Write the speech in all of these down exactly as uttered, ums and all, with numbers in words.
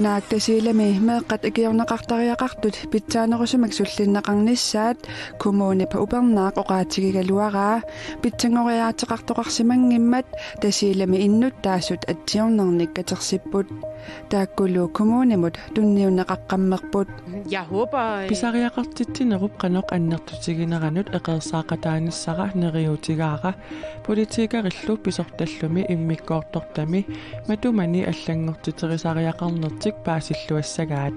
Naak Tasiilami meeqqat ikiorneqartariaqartut pitsaanerusumik sullinneqarnissaat kommunip upernaaq oqaatigigaluaraa pitsanngoriaateqartoqarsimanngimmat Tasiilami innuttaasut atsiornernik katersipput. Taakkulu kommunimut tunniunneqaqqammerput. Jeg håber, øh, Pisariaqartitsinerup qanoq annertutigineranut eqeersaaqataanissara neriuutigaara politikerillu pisortallumi immikkoortortami matumani allanngortiterisariaqarnertik paasilluassagaat.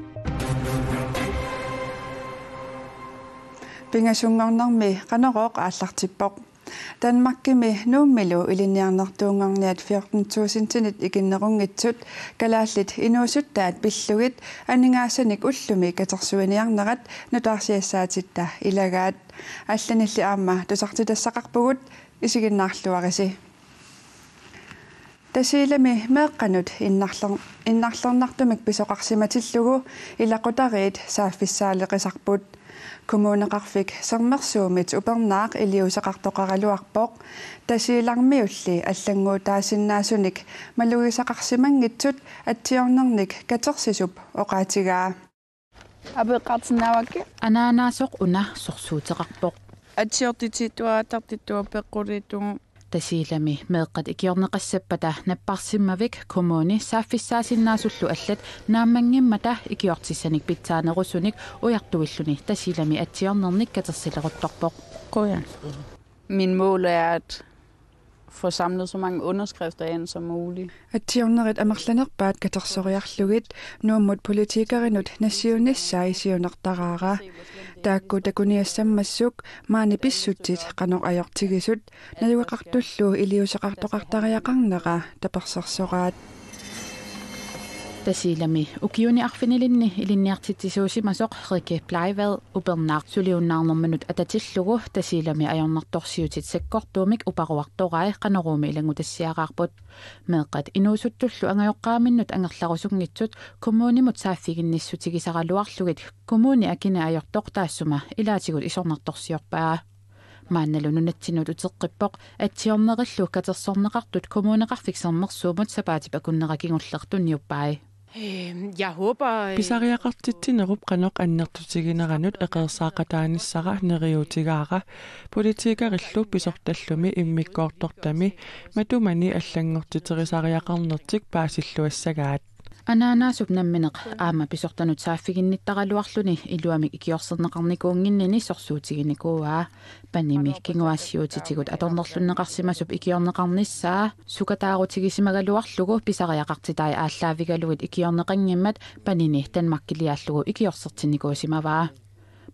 Pingasunngornermi Qanorooq aallartippoq. Danmarkimi Nuummilu ilinniarnertuunngorniat fjorten tusindinit ikinnerunngitsut kalaallit inuusuttaat pillugit aningaasanik ullumi katersuiniarnerat nutaarsiassaatitta ilagaat. Allanilli aamma tusartitassaqarpugut, isiginnaarluarisi. Tasiilami meeqqanut innarler-, innarlernartumik pisoqarsimatillugu ilaqutariit saaffissaaleqisarput. Kommuneqarfik Sermersuumit upernaaq iliuuseqartoqaraluarpoq. Tasiilarmiulli allannguutaasinnaasunik malugisaqarsimanngitsut atsiornernik katersisup oqaatigaa. Apeqqaartinnaavakkit. Anaanaasoq una sorsuuteqarpoq. Atsiortitsittuaattartittua peqquliittugu. Tasiilami meeqqat ikiorneqassappata napparsimmavik kommuni saaffissaasinnaasullu allat naammanngimmata ikiortissanik pitsaanerusunik ujartuilluni Tasiilami atsiornernik katersileruttorpoq. Qujan. Min mål er at få samlet så mange underskrifter ind som muligt. Atsiornerit amerlanerpaat katersoriarlugit Nuummut politikerinut nassiunissai siunertaraara. Taakku takuniassammassuk maani pissutsit qanoq ajortigisut najugaqartullu iliuuseqartoqartariaqarnera tapersersoraat. Tasiilami ukiuni arfinilinni ilinniartitsisuusimasoq Rikke Blegvad upernaaq suliunnaarnerminut atatillugu Tasiilami ajornartorsiutit sakkortuumik uparuartorai Qanoruumi ilanngutassiaraarput. Meeqqat inuusuttullu angajoqqaaminnut angerlarusunngitsut kommunimut saaffiginnissutigisaraluarlugit kommuni akini ajortoq taassuma ilaatigut isornartorsiorpaa. Maannalu nunatsinnut uteqqippoq atsiornerillu katersorneqartut Kommuneqarfik Sermersuumut sapaatip akunnera kingulleq tunniuppai. Øh, jeg håber, øh, Pisariaqartitsinerup qanoq annertutigineranut eqeersaaqataanissara neriuutigaara politikerillu pisortallumi immikkoortortami matumani allanngortiterisariaqarnertik paasilluassagaat. Anaanaasup nammineq aamma pisortanut saaffiginnittaraluarluni iluamik ikiorserneqarnikuunnginnini sorsuutiginikuuaa. Panimi kinguaassiuutitigut atornerlunneqarsimasup ikiorneqarnissaa sukataarutigisimagaluarlugu pisariaqartitai aallaavigalugit ikiorneqanngimmat panini Danmarkiliaallugu ikiorsertinnikuusimavaa.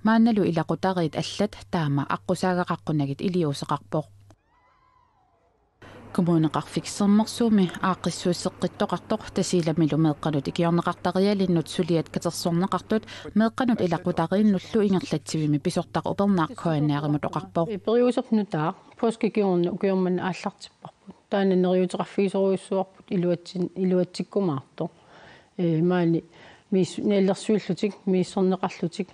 Maannalu ilaqutariit allat taama aqqusaagaqaqqunagit iliuuseqarpoq. Kommuneqarfik Sermersuumi aaqqissuusseqqittoqartoq Tasiilamilu meeqqanut ikiorneqartarialinnut suliat katersorneqartut meeqqanut ilaqutariinnullu ingerlatsivimmi pisortaq upernaaq K N R-imut oqarpoq. Periuseq nutaaq poorskip kingorna ukioq manna aallartipparput. Taanna neriuuteqarfigisorujussuarput iluatsin-, iluatsikkumaartoq. Ee, maani miis-, nalilersuillutik, misissorneqarlutik,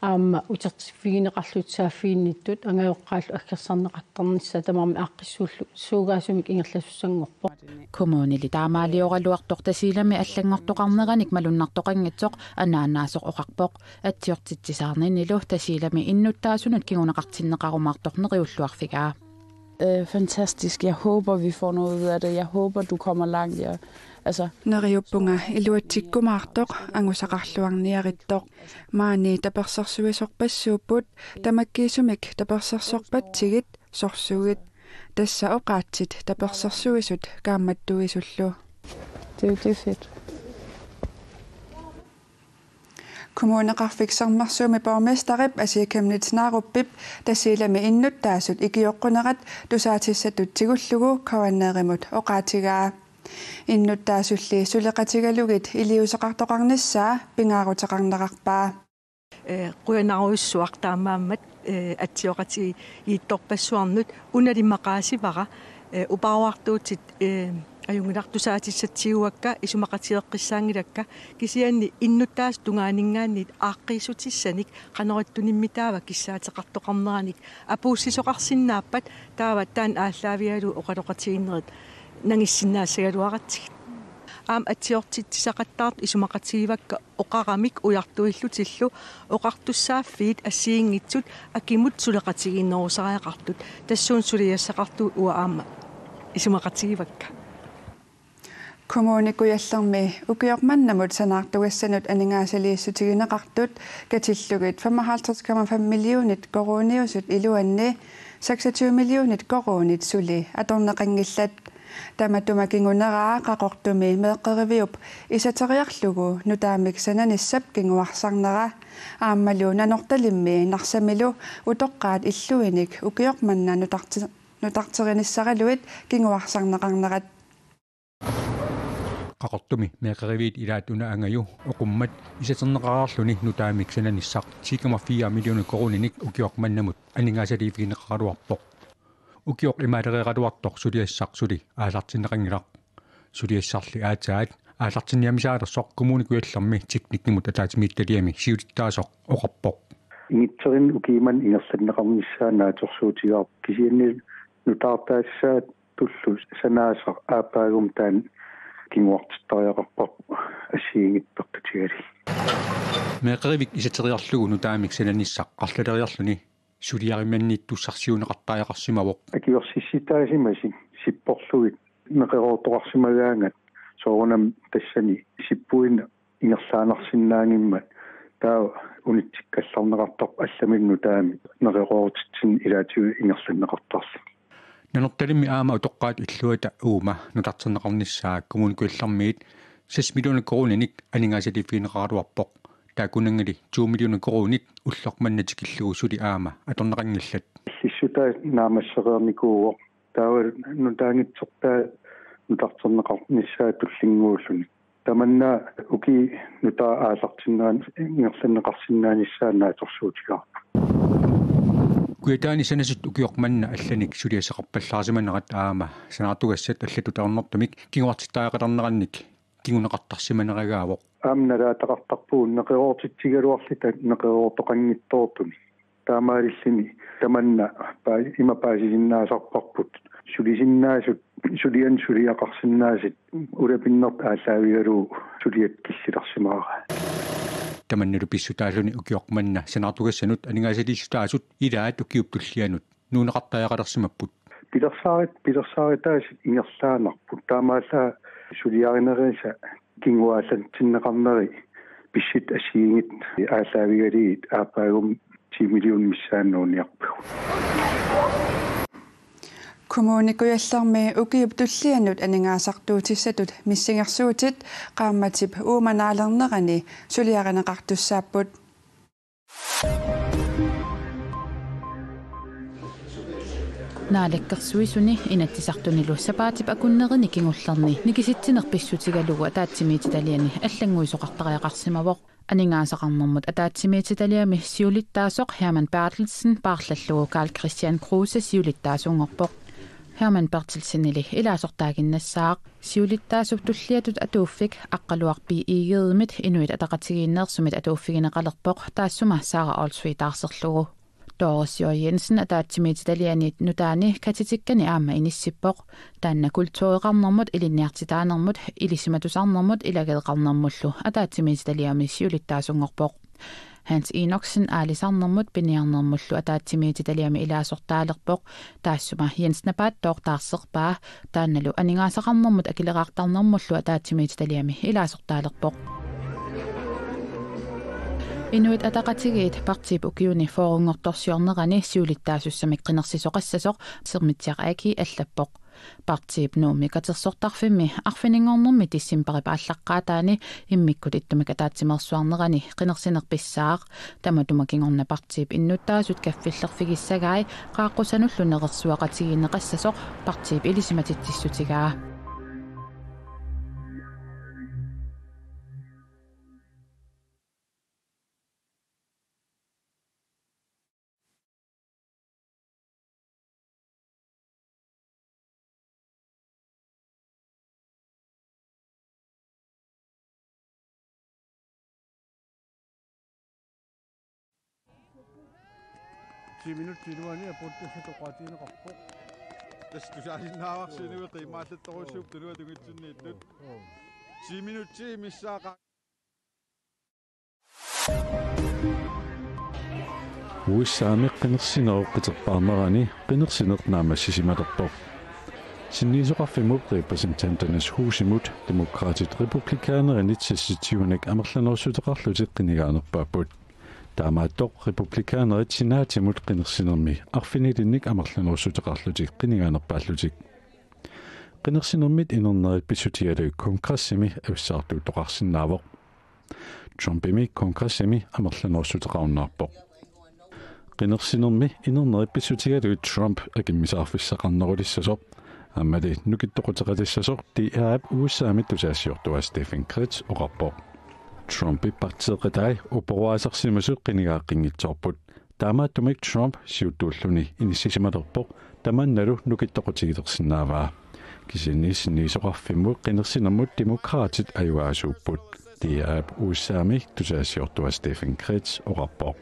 aamma utertiffigineqarlutik saaffiginnittut, angajoqqaallu aggersarneqartarnissaat tamarmik aaqqissuullu suugaasumik ingerlasussanngorpoq. Kommunili taamaalioraluartoq Tasiilami allanngortoqarneranik malunnartoqanngitsoq anaanaasoq oqarpoq. Atsiortitsisaarninilu Tasiilami innuttaasunut kinguneqartinneqarumaartoq neriulluarfigaa. Øh, fantastisk. Jeg håber, vi får noget ud af det. Jeg håber, du kommer langt. Jeg, altså, Neriuppunga iluatsikkumaartoq angusaqarluarniarittoq. Maani tapersersuisorpassuupput, tamakkiisumik tapersersorpatsigit sorsugit. Tassa oqaatsit tapersersuisut kaammattuisullu. Det er jo, det er fedt. Kommuneqarfik Sermersuumi borgmesterip Asii Chemnitz Narupip Tasiilami innuttaasut ikioqqunerat tusaatissatut tigullugu K N R-imut oqaatigaa. Innuttaasulli suleqatigalugit iliuuseqartoqarnissaa pingaaruteqarnerarpaa. Ee, qujanarujussuaq taamaammat, ee, atsioqatigiittorpassuarnut. Unali maqaasivara, ee, uparuartuutit, ee, ajunngilaq tusaatissatut tiguakka isumaqatigeeqqissaanngilakka, kisianni innuttaasut tungaaninngaanniit aaqqiissutissanik qanoq ittunik taava kissaateqartoqarneranik apuussisoqarsinnaappat taava taanna aallaavigalugu oqaloqatigiinnerit nangissinnaassagaluaratsigit. Aamma atsiortitsisaqattaartut isumaqatigivakka oqaramik ujartuillutillu oqartussaaffiit assigiinngitsut akimut suleqatigiinnerusariaqartut, tassuuna suliassaqartugut uanga aamma isumaqatigivakka. Kommune Kujallermi ukioq mannamut sanaartugassanut aningaasaliissutigineqartut katillugit femoghalvtreds komma fem millionit koruuniusut iluanni seksogtyve millionit koruunit suli atorneqanngillat. Tamatuma kinguneraa Qaqortumi meeqqeriviup isateriarlugu nutaamik sananissap kinguarsarnera aammalu Nanortalimmi Narsamilu utoqqaat illuinik ukioq manna nutarti-, nutarterinissaraluit kinguarsarneqarnerat. Qaqortumi meeqqeriviit ilaat una angaju oqummat isaterneqaraarluni nutaamik sananissaq ti komma fire millioner koruuninik ukioq mannamut aningaasaliiffigineqaraluarpoq. Ukioq imaalereeraluartoq suliassaq suli aallartinneqanngilaq. Suliassarli aatsaat aallartinniamisaalersoq Kommune Kujallermi teknikkimut ataatsimiititaliami siulittaasoq oqarpoq. Ingitserneq ukiumut ingerlanneqarnissaa naatsorsuutigaarput kisianni nutaartaassaatullu sanaasaq aappaagumut taanna kinguartittariaqarparput assigiinngitsut peqqutigalugit. Meeqqerivik isateriarlugu nutaamik sananissaq arlaleriarluni suliarimanniittussarsiuunneqartariaqarsimavoq. Akuersissitaasimasut sipporlugit neqeroortoqarsimagaangat soorunami tassani sippuinnaq ingerlaannarsinnaanngimmat taava unitsikkallarneqartarpoq allaminnut taama neqeroorutitsinni ilaatigut ingerlanneqartarluni. Nanortalimmi aamma utoqqaat illuata uuma nutarterneqarnissaa Kommune Kujallermiit seks millioner koruuninik aningaasaliiffigineqaraluarpoq. Taakkunanngali to millioner koruunit ulloq manna tikillugu suli aamma atorneqanngillat. Illissutaa naammassereernikuuvoq. Taava nutaanngitsortaa nutarterneqarnissaa tullinnguulluni. Tamanna ukiut nutaat aallartinneran ingerlanneqarsinnaanissaa naatsorsuutigaarput. Kujataani sanasut ukioq manna allanik suliassaqarpallaarsimanerat aamma sanaartugassat allatut ajornartumik kinguartittariaqalernerannik kinguneqartarsimaneragaavoq. Aamma nalaataqartarpugut neqeroortitsigaluarluta neqeroortoqanngitsoortumik. Taamaalilluni tamanna paa-, ima paasisinnaasarparput sulisinnaasut, sulianik suliaqarsinnaasut ulapinnertut aallaavigalugu suliat killilersimavai. Tamannalu pissutaalluni ukioq manna sanaartugassanut aningaasaliissutaasut ilaat ukiup tullianut nuunneqartariaqalersimapput. Pilersaarit-, pilersaaritaasut ingerlaannarput. Taamaallaat suliarinerisa kinguaallatsinneqarneri pissutsit assigiinngitsut aallaavigalugit aappaagumut ti millioner missaanniit nuunniarpagut. Kommune Kujallermi ukiup tullianut aningaasartuutissatut missingersuutit qaammatip uumanaalernerani suliarineqartussaapput. Naalakkersuisuni Inatsisartunilu sapaatip akunnerini kingullerni nikisitsineq pissutigalugu ataatsimiititaliani allannguisoqartariaqarsimavoq. Aningaasaqarnermut ataatsimiititaliami siulittaasoq Hermann Berthelsen paarlallugu Karl-Kristian Kruse siulittaasunngorpoq. Hermann Berthelsenili ilaasortaaginnassaaq. Siulittaasup tulliatut atuuffik Aqqaluaq B. Egedemit Inuit Ataqatigiinneersumit atuuffigineqalerpoq, taassuma Sara Olsvig taarserlugu. Doris J. Jensen ataatsimiititaliani nutaani katitikkani aamma inissippoq. Taanna kultureqarnermut, ilinniartitaanermut, ilisimatusarnermut ilageeqarnermullu ataatsimiititaliami siulittaasunngorpoq. Hans Enoksen aalisarnermut piniarnermullu ataatsimiititaliami ilaasortaalerpoq, taassuma Jens Napaattooq taarserpaa, taannalu aningaasaqarnermut akileraartarnermullu ataatsimiititaliami ilaasortaalerpoq. Inuit Ataqatigiit partiip ukiuni fyrrenngortorsiornerani siulittaasussamik qinersisoqassasoq Sermitsiaq A/G allappoq. Partiip Nuummi katersortarfimmi arfininngornermi decembarip aallaqqaataani immikkut ittumik ataatsimeersuarnerani qinersineq pissaaq. Tamatuma kingorna partiip innuttaasut kaffillerfigissagai qaaqqusanullu nerersuaqatigiinneqassasoq partiip ilisimatitsissutigaa. Ti minutsit iluanni apuuttussat oqaatigineqarpoq. Tassa tusaasinnaavarsi inuit qiimmaallattorujussuupput tunua tungitsinniittut. Joo. Ti minutsit missaaqaaq. U S A-mi qinersinerup qiterpaarnerani qinersineq naammassisimalerpoq. Sinniisoqarfimmut Repræsentanternes Husimut Demokraatit republikanerinit seksogtyvenik amerlanerussuteqarlutik qinigaanerpaapput. Taamaattoq republikanerit Senaatimut qinersinermi arfinilinnik amerlanerussuteqarlutik qinigaanerpaallutik. Qinersinermit inernerit pissutigalugit Kongressimi avissaartuuttoqarsinnaavoq. Trumpimi Kongressimi amerlanerussuteqarunnaarpoq. Qinersinermi inernerit pissutigalugit Trump akimmisaarfissaqarnerulissasoq aammali nukittoquteqalissasoq D R-ip U S A-mi tusagassiortua Stephen Kretz oqarpoq. Trumpi partiiqatai upperuaasarsimasut qinigaaqqinngitsoorput. Taamaattumik Trump siuttuulluni inissisimalerpoq tamannalu nukittoqutigilersinnaavaa. Kisianni sinniisoqarfimmut qinersinermut Demokraatit ajugaasuupput. D R-ip U S A-mi tusagassiortua Stephen Kretz oqarpoq.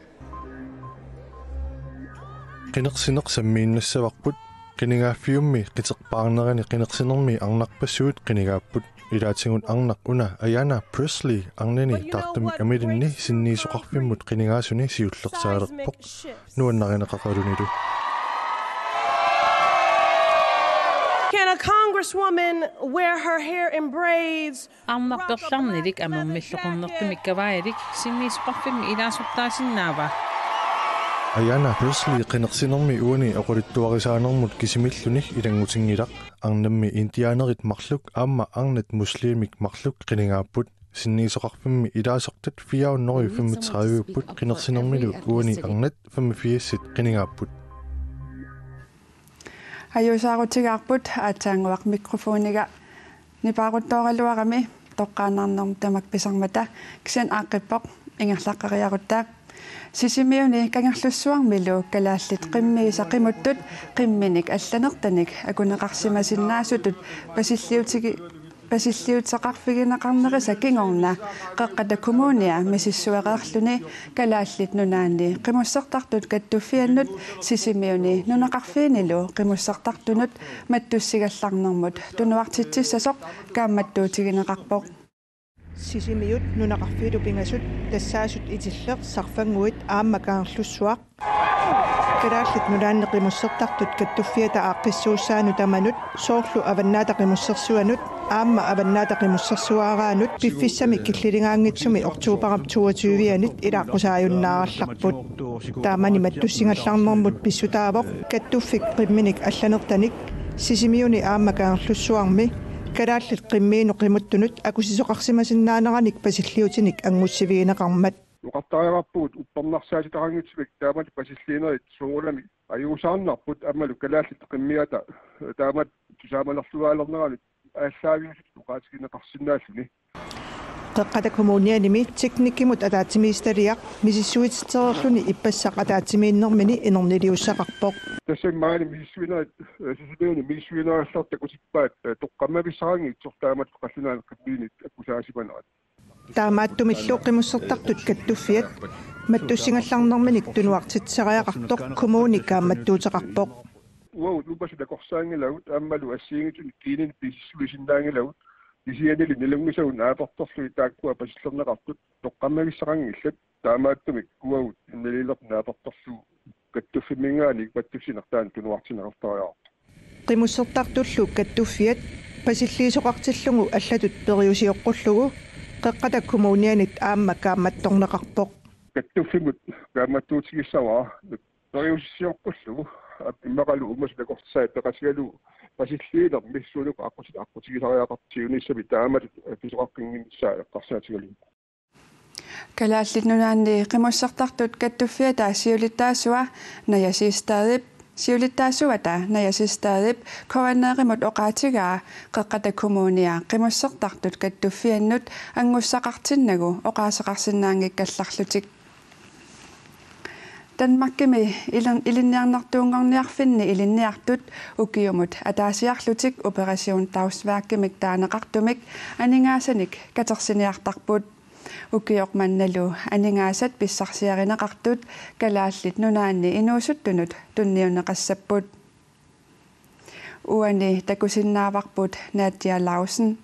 Qinersineq sammiinnassavarput, qinigaaffiummi qiterpaarnerani qinersinermi arnarpassuit qinigaapput. Ilaatigut arnaq una Ayanna Pressley arnani taartumik amilinni sinniisoqarfimmut qinigaasuni siullersaalerpoq nuannarineqaqalunilu. Can a congresswoman wear her hair in braids? Arnaq perlarnilik amermilloqarnertumik kavaajalik sinniisoqarfimmi ilaasortaasinnaava? Ayanna Pressley qinersinermi uani oqaluttuarisaanermut kisimiilluni ilanngutinngilaq. Arnammi indianerit marluk aamma arnat muslimit marluk qinigaapput. Sinniisoqarfimmi ilaasortat fire hundrede femogtredive-put qinersinermilu uani arnat femogfirs-it qinigaapput. Ajuusaarutigaarput aatsaannguaq mikrofoniga nipaaruttoraluarami toqqaannarnermut tamakku pisarmata, kisianni aaqqippoq ingerlaqqeriarutta. Sisimiuni Kangerlussuarmilu kalaallit qimmiisa qimuttut qimminik allanertanik akuneqarsimasinnaasutut pasilliutigi- pasilliuteqarfigineqarnerisa kingorna Qeqqata Kommunia misissuereerluni Kalaallit Nunaanni Qimussertartut Kattuffiannut Sisimiuni nunaqarfiinilu qimussertartunut mattussigallarnermut tunuartitsissasoq kaammattuutigineqarpoq. Sisimiut nunaqarfiilu pingasut tassaasut Itilleq, Sarfannguit aamma Kangerlussuaq. Kalaallit Nunaanni Qimussertartut Kattuffiata aaqqissuussaanut tamanut, soorlu Avannaata Qimussersuanut aamma Avannaata Qimussersuaraanut piffissami killiligaanngitsumi oktobarip toogtyve-anit ilaaqqusaajunnaarallarput. Taamani mattussigallarnermut pissutaavoq kattuffik qimminik allanertanik Sisimiuni aamma Kangerlussuarmi kalaallit qimmiinut qimuttunut akusisoqarsimasinnaaneranik pasilliutinik anngussivigineqarmat. Oqartariaqarpugut uppernarsaatitaqanngitsumik taamatut pasilliinerit soorunami ajuusaarnarput aammalu kalaallit qimmiata taamatut tusaamanerluaalerneranut aallaaviusutut oqaatigineqarsinnaalluni. Qeqqata Kommunianimi teknikkimut ataatsimiititaliaq misissuititsereerluni ippassaq ataatsimiinnermini inerniliussaqarpoq. Tassami maani misissuinerit, eh, Sisimiuni misissuinerallartut takutippaat, eh, toqqammavissaqanngitsoq taamatut qallunaanut qimmiinik akkusaasimanerat. Taamaattumillu Qimussertartut Kattuffiat mattussigallarnerminik tunuartitsisariaqartoq kommuni kaammattuuteqarpoq. Uagut uumasunik nakorsaanngilagut aammalu assigiinngitsunik kiinini pisissuisinnaanngilagut, kisiannili nalunngisagut naapertorlugit taakkua pasillerneqartut toqqammavissaqanngillat, taamaattumik uagut nalilerput naapertorlugu kattuffimminngaanniit mattussineq taanna tunuartinneqartariaqartoq. Qimussertartullu Kattuffiat pasilliisoqartillugu allatut periusioqqullugu Qeqqata Kommunianit aamma kaammattorneqarpoq. Kattuffimmut kaammattuutigissavara periusioqqullugu, aap, immaqalu uumasut nakorsai peqatigalugu pasilliinermi suunuku aqqut-, aqqutigisariaqartiginissami taamatut pisoqaqqinnginnissaa eqqarsaatigalugu. Kalaallit Nunaanni Qimussertartut Kattuffiata siulittaasua Naja Siegstadip, siulittaasuata Naja Siegstadip K N R-imut oqaatigaa Qeqqata Kommunia Qimussertartut Kattuffiannut angussaqartinnagu oqaaseqarsinnaanngikkallarlutik. Danmarkimi ilin-, ilinniarnartuunngorniarfinni ilinniartut ukiumut ataasiarlutik Operation Dagsværkimik taaneqartumik aningaasanik katersiniartarput. Ukioq mannalu aningaasat pissarsiarineqartut Kalaallit Nunaanni inuusuttunut tunniunneqassapput. Uani takusinnaavarput Nadia Lausen.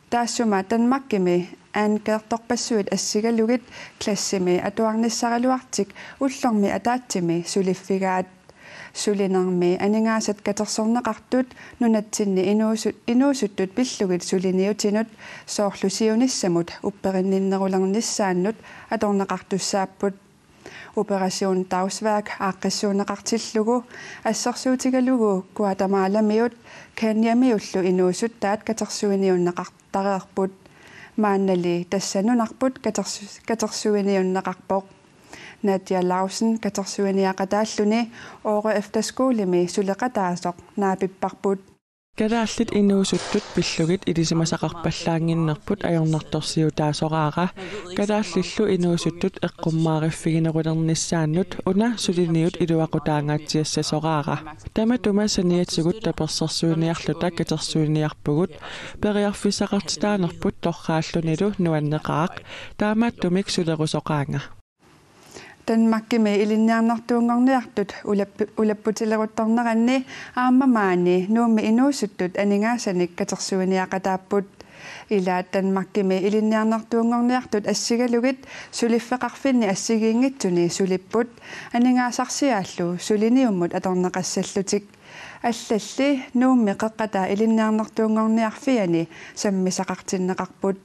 Taassuma Danmarkimi ankertorpassuit assigalugit klassimi atuarnissaraluartik ullormi ataatsimi suliffigaat. Sulinermi aningaasat katersorneqartut nunatsinni inuusu-, inuusuttut pillugit suliniutinut soorlu siunissamut upperinninnerulernissaannut atorneqartussaapput. Operation Dagsværk aaqqissuunneqartillugu assersuutigalugu Guatemalamiut Kenyamiullu inuusuttaat katersuiniunneqartareerput. Maannali tassa nunarput katersu-, katersuiniunneqarpoq. Nadia Lausen katersuiniaqataalluni Åre Efterskolemi suleqataasoq naapipparput. Kalaallit inuusuttut pillugit ilisimasaqarpallaannginnerput ajornartorsiutaasoraara, kalaallillu inuusuttut eqqummaariffiginerulernissaannut una suliniut iluaqutaangaatsiassasoraara. Tamatuma saniatigut tapersersuiniarluta katersuiniarpugut, periarfissaqartitaanerput torraallunilu nuanneqaaq, taamaattumik sulerusoqaanga. Danmarkimi ilinniarnertuunngorniartut ulappu-, ulapputileruttorneranni aamma maani Nuummi inuusuttut aningaasanik katersuiniaqataapput. Ilaat Danmarkimi ilinniarnertuunngorniartut assigalugit suliffeqarfinni assigiinngitsuni sulipput, aningaasarsiaallu suliniummut atorneqassallutik. Allalli Nuummi Qeqqata Ilinniarnertuunngorniarfiani sammisaqartinneqarput.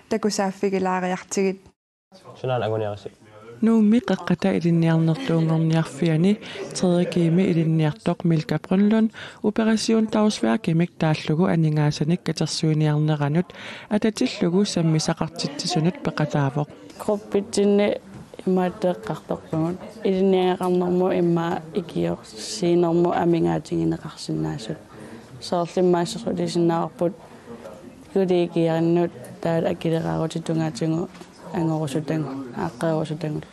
Takusaaffigilaariartigit. Sunaana anguniarisi? Nuummi Qeqqata Ilinniarnertuunngorniarfiani tredje G-mi ilinniartoq Milka Brønlund Operation Dagsværkimik taallugu aningaasanik katersuiniarneranut atatillugu sammisaqartitsisunut peqataavoq. Gruppitsinni imaattoq eqqartorpugut: ilinniagaqarnermut immaqa ikiorsiinermut amigaatigineqarsinnaasut. Soorlu immaqa assersuutigisinnaavarput juliikiarinnut taava akileraarutit tungaatigut angorusutagut, aaqqerusutagut.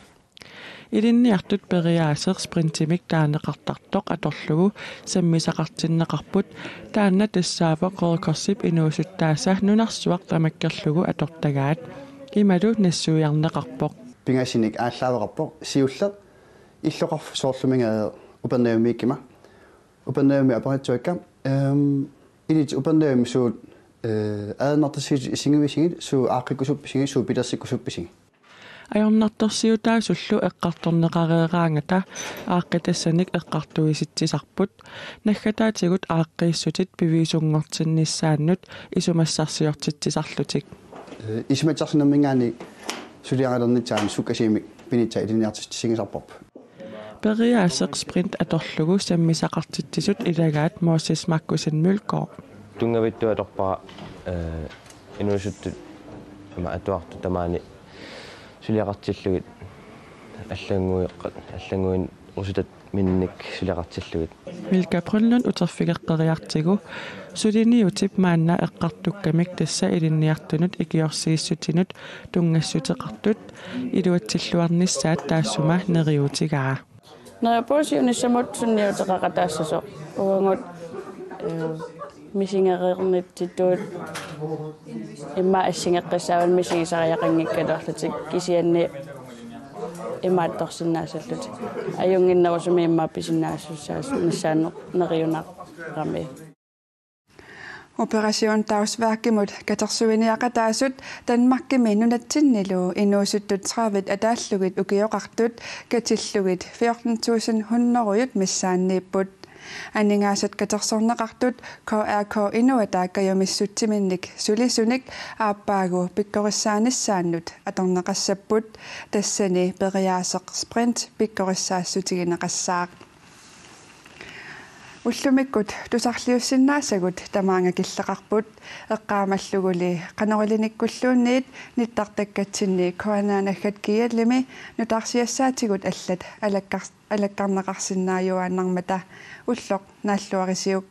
Ilinniartut periaaseq sprintimik taaneqartartoq atorlugu sammisaqartinneqarput, taanna tassaavoq Røde Korsip inuusuttaasa nunarsuaq tamakkerlugu atortagaat. Imalu nassuiarneqarpoq. Pingasunnik aallaaveqarpoq siulleq illoqarfik soorluminnga Upernavimmiikkama. Upernavimmi aperitsuakka, ehm, ilit Upernavimmi suut, eh, ajornartorsiutit issinnguisigit, suut aaqqikkusuppisigit, suut pilersikkusuppisigit. Ajornartorsiutaasullu eqqartorneqareeraangata aaqqitassanik eqqartuisitsisarput, naggataatigut aaqqiissutit piviusunngortinnissaannut isumassarsiortitsisarlutik. Eh, isumassarsinerminngaanniit suliaralernissaanik sukkasuumik pinitsat ilinniartitsissutigisarparput. Periaaseq sprint atorlugu sammisaqartitsisut ilagaat Moses Markussen Mølgaard. Tunngavittoq atorpara, eh, inuusuttut aamma atuartut tamaani suliaqartillugit allannguiqqa-, allannguinnaq usutat minnik suliaqartillugit. Milka Brønlund uterfigeqqeriartigu suliniutip maanna eqqartukkamik tassa ilinniartunut ikiorsiissutinut tunngassuteqartut iluatsilluarnissaat taassuma neriuutigaa. Neriuppunga siunissamut sunniuteqaqataassasoq. Uagut, eh, misigereernitsitut immaqa assigeqqissaavagut misigisariaqanngikkaluarlutik, kisianni imaattorsinnaasallutik. Ajunnginnerusumik immaqa pisinnaasussaanissaanut neriunaqami. Operation Dagsværkimut katersuiniaqataasut Danmarkimi nunatsinnilu inuusuttut tredive ataallugit ukioqartut katillugit fjorten tusind hundrede missaanniipput. Aningaasat katersorneqartut K R K Inuata kajumissutsiminnik sulisunik aappaagu pikkorissaanissaannut atorneqassapput, tassani periaaseq sprint pikkorissaassutigineqassaaq. Ullumikkut tusarliussinnaasagut tamaanga killeqarput, eqqaamalluguli qanorilinikkulluunniit nittartakkatsinni K N R naggat G L-imi nutaarsiassaatigut allat alakkar-, alakkarneqarsinnaajuaannarmata. Ulloq naalluarisiuk.